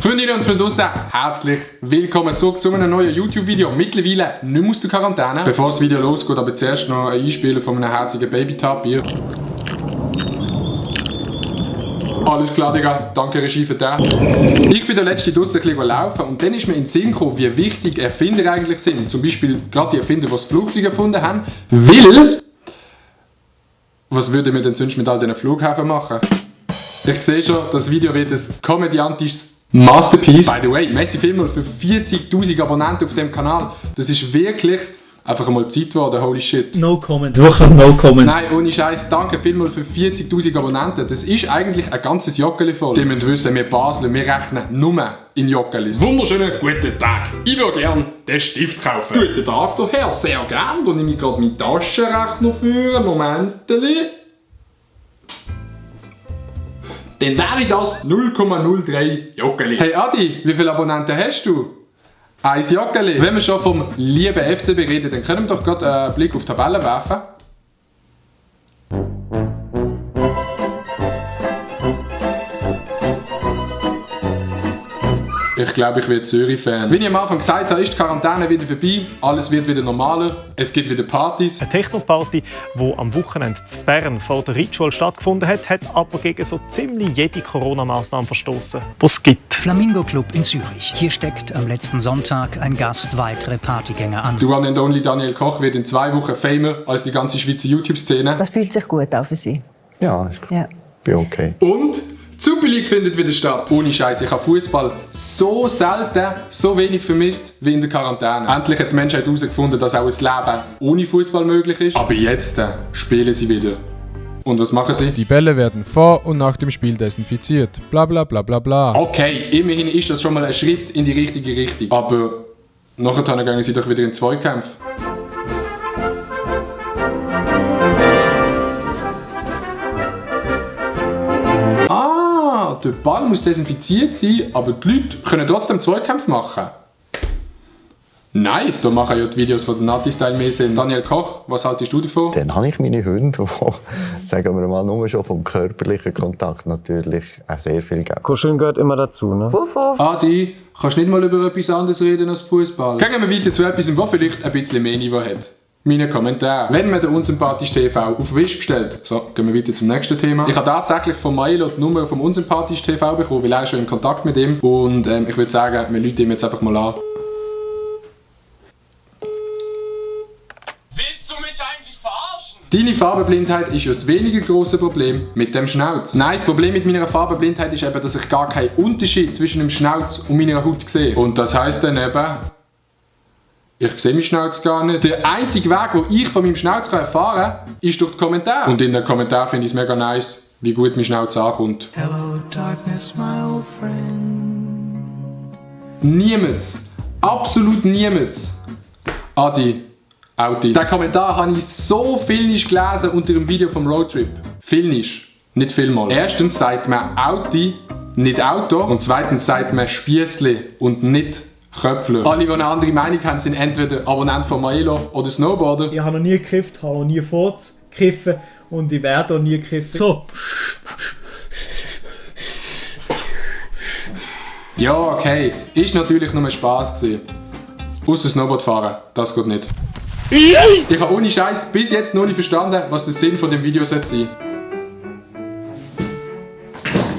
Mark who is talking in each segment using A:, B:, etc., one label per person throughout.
A: Freundinnen und Freunde draussen, herzlich willkommen zurück zu einem neuen YouTube-Video. Mittlerweile nicht mehr aus der Quarantäne. Bevor das Video losgeht, aber zuerst noch ein Einspielen von einem herzigen Baby-Tapir. Alles klar, Digga. Danke, Regie, für den. Ich bin der letzte draussen ein bisschen laufen und dann ist mir in den Sinn gekommen, wie wichtig Erfinder eigentlich sind. Zum Beispiel gerade die Erfinder, die das Flugzeug erfunden haben. Weil... Was würde wir denn sonst mit all diesen Flughäfen machen? Ich sehe schon, das Video wird ein komödiantisches Masterpiece. By the way, merci vielmals für 40'000 Abonnenten auf dem Kanal. Das ist wirklich einfach einmal Zeit geworden, holy shit.
B: No comment, wirklich no comment.
A: Nein, ohne Scheiß, danke vielmals für 40'000 Abonnenten. Das ist eigentlich ein ganzes Joggeli voll. Die müssen wissen, wir Basler, wir rechnen nur in Joggelis. Wunderschönen guten Tag. Ich würde gerne den Stift kaufen. Guten Tag, so Herr, sehr gerne. Da nehme ich gerade meinen Taschenrechner für. Momenteli. Dann wäre das 0,03 Joggeli. Hey Adi, wie viele Abonnenten hast du? 1 Joggeli. Wenn wir schon vom lieben FCB reden, dann können wir doch gerade einen Blick auf die Tabelle werfen. Ich glaube, ich werde Zürich-Fan. Wie ich am Anfang gesagt habe, ist die Quarantäne wieder vorbei. Alles wird wieder normaler. Es gibt wieder Partys.
B: Eine Techno-Party, die am Wochenende in Bern vor der Reitschule stattgefunden hat, hat aber gegen so ziemlich jede Corona-Maßnahme verstoßen, die es gibt.
C: Flamingo Club in Zürich. Hier steckt am letzten Sonntag ein Gast weitere Partygänger an.
A: The one and only Daniel Koch wird in 2 Wochen famer als die ganze Schweizer YouTube-Szene.
D: Das fühlt sich gut an für Sie.
E: Ja, ich bin okay.
A: Und die Super League findet wieder statt. Ohne Scheiß, ich habe Fußball so selten, so wenig vermisst wie in der Quarantäne. Endlich hat die Menschheit herausgefunden, dass auch ein Leben ohne Fußball möglich ist. Aber jetzt spielen sie wieder. Und was machen sie?
F: Die Bälle werden vor und nach dem Spiel desinfiziert. Bla bla bla bla bla.
A: Okay, immerhin ist das schon mal ein Schritt in die richtige Richtung. Aber nachher gehen sie doch wieder in Zweikämpfe. Der Ball muss desinfiziert sein, aber die Leute können trotzdem Zweikämpfe machen. Nice! Da machen ja die Videos von der Nati-Style mehr Sinn. Daniel Koch, was haltest du davon?
E: Dann habe ich meine Hunde, die, sagen wir mal, nur schon vom körperlichen Kontakt natürlich sehr viel geben.
G: Kuscheln gehört immer dazu, ne?
A: Adi, kannst du nicht mal über etwas anderes reden als Fußball? Gehen wir weiter zu etwas, was vielleicht ein bisschen mehr Niveau hat. Meine Kommentare. Wenn man den Unsympathisch TV auf Wish bestellt, so, gehen wir weiter zum nächsten Thema. Ich habe tatsächlich von Milo die Nummer vom Unsympathisch TV bekommen, weil er ist schon in Kontakt mit ihm. Und ich würde sagen, wir rufen ihm jetzt einfach mal an.
H: Willst du mich eigentlich verarschen?
A: Deine Farbenblindheit ist ja das weniger grosse Problem mit dem Schnauz. Nein, das Problem mit meiner Farbenblindheit ist eben, dass ich gar keinen Unterschied zwischen dem Schnauz und meiner Haut sehe. Und das heisst dann eben... Ich sehe meinen Schnauz gar nicht. Der einzige Weg, den ich von meinem Schnauz erfahren kann, ist durch die Kommentare. Und in den Kommentaren finde ich es mega nice, wie gut mein Schnauz ankommt.
I: Hello, darkness, my old friend.
A: Niemand, absolut niemand. Adi, Audi. Den Kommentar habe ich so viel nicht gelesen unter dem Video vom Roadtrip. Viel nicht, nicht vielmal. Erstens sagt man Audi, nicht Auto. Und zweitens sagt man Spiessli und nicht Köpfler. Alle, die eine andere Meinung haben, sind entweder Abonnent von Maelo oder Snowboarder.
B: Ich habe noch nie gekifft, habe noch nie vorgekiffen und ich werde auch nie kiffen. So.
A: Ja, okay. Ist natürlich nur ein Spass gewesen. Ausser Snowboard fahren, das geht nicht. Ich habe ohne Scheiß bis jetzt noch nicht verstanden, was der Sinn von dem Video sein sollte.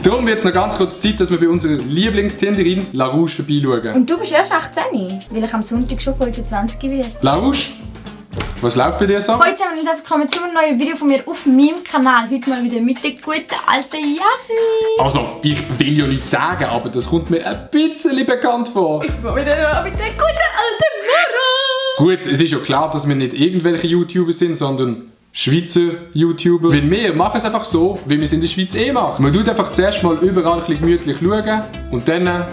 A: Darum wird es noch ganz kurz Zeit, dass wir bei unserer Lieblingständerin La Rouge vorbeischauen.
J: Und du bist erst 18, weil ich am Sonntag schon 25 werde.
A: La Rouge, was läuft bei dir so?
J: Heute zusammen, das kommt schon ein neues Video von mir auf meinem Kanal. Heute mal wieder mit der guten alten Jasmin.
A: Also, ich will ja nichts sagen, aber das kommt mir ein bisschen bekannt vor.
J: Ich bin wieder mit der guten alten Mara.
A: Gut, es ist ja klar, dass wir nicht irgendwelche YouTuber sind, sondern Schweizer YouTuber. Weil wir machen es einfach so, wie wir es in der Schweiz machen. Man tut einfach zuerst mal überall ein bisschen gemütlich schauen und dann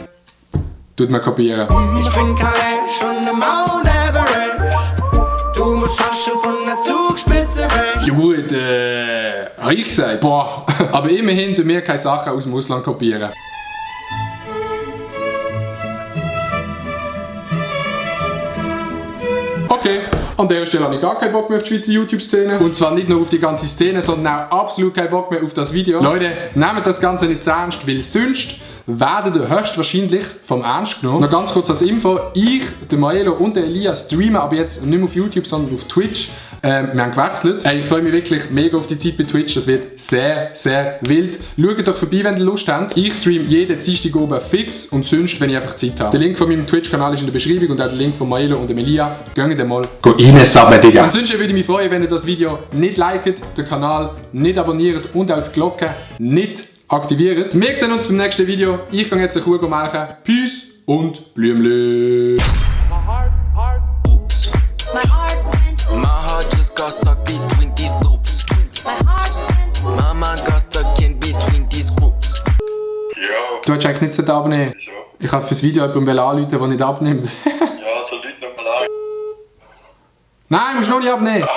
A: tut man kopieren.
I: Ich bin Kalesch und der Mount Everest. Du musst raschen von der Zugspitze weg.
A: Ja gut, habe ich gesagt. Boah, aber immerhin tun wir keine Sachen aus dem Ausland kopieren. Okay, an dieser Stelle habe ich gar keinen Bock mehr auf die Schweizer YouTube-Szene. Und zwar nicht nur auf die ganze Szene, sondern auch absolut keinen Bock mehr auf das Video. Leute, nehmt das Ganze nicht zu ernst, weil sonst werden ihr höchstwahrscheinlich vom Ernst genommen. Noch ganz kurz als Info, ich, der Maelo und der Elia streamen aber jetzt nicht mehr auf YouTube, sondern auf Twitch. Wir haben gewechselt. Ich freue mich wirklich mega auf die Zeit bei Twitch, das wird sehr, sehr wild. Schaut doch vorbei, wenn ihr Lust habt. Ich streame jeden Dienstag oben fix und sonst, wenn ich einfach Zeit habe. Der Link von meinem Twitch-Kanal ist in der Beschreibung und auch der Link von Maelo und dem Elia. Geht mal reinsubben, Digga. Ansonsten würde ich mich freuen, wenn ihr das Video nicht liket, den Kanal nicht abonniert und auch die Glocke nicht aktiviert. Wir sehen uns beim nächsten Video. Ich gehe jetzt eine Kuh melken. Peace und Blümli.
D: My heart just got stuck between these loops. My mind got stuck in between these groups.
A: Du hast eigentlich nicht abnehmen. Ich habe fürs Video jemanden anrufen, der nicht abnimmt.
H: Ja, so Leute nochmal an.
A: Nein, musst du noch nicht abnehmen.